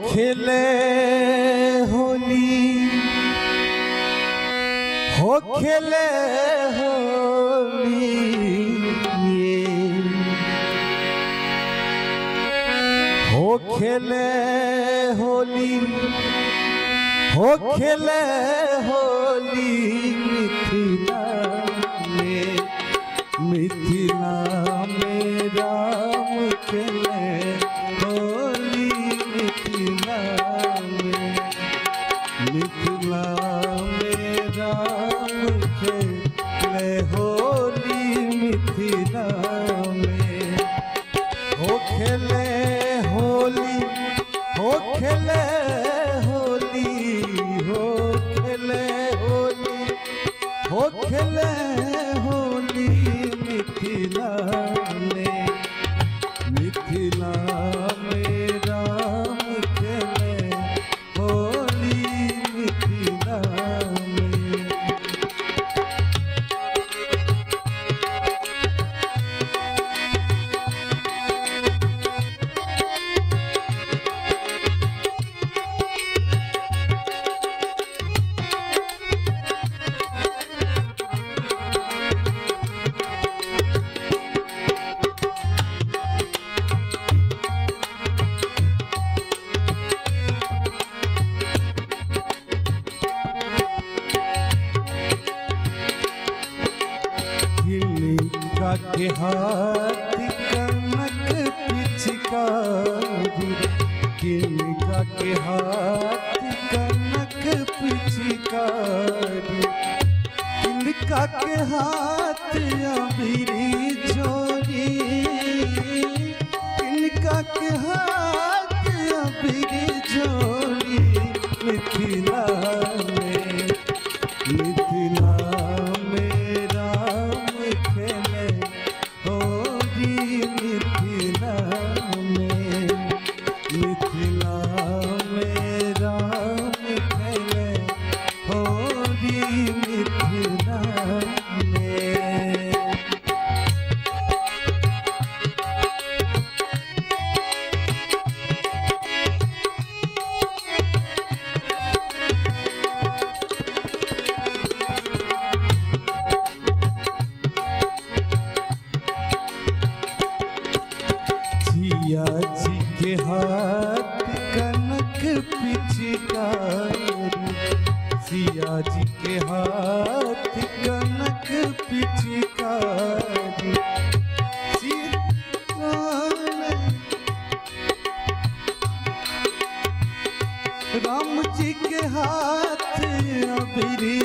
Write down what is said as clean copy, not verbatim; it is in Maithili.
खेले होली हो खेले होली हो खेले होली हो खेले होली मिथिला में, मिथिला में राम खेले होली मिथिला में, मिथिला में राम खेले होली मिथिला में। हो खेले होली हो खेले होली हो खेले होली हो खेले होली मिथिला में, मिथिला में राम खेले होली मिथिला में। के हाथ कनक पिचकारी, किनका के हाथ कनक पिचकारी, किनका के हाथ अबीरी जोरी, किनका के हाथ अबीरी जोरी मिथिला में, मिथिला में राम खेले होली मिथिला में, मिथिला में राम खेले होली मिथिला में। सिया जी के हाथ कनक पिचकारी, सिया जी के हाथ कनक पिचकारी, राम जी के हाथ अबीरी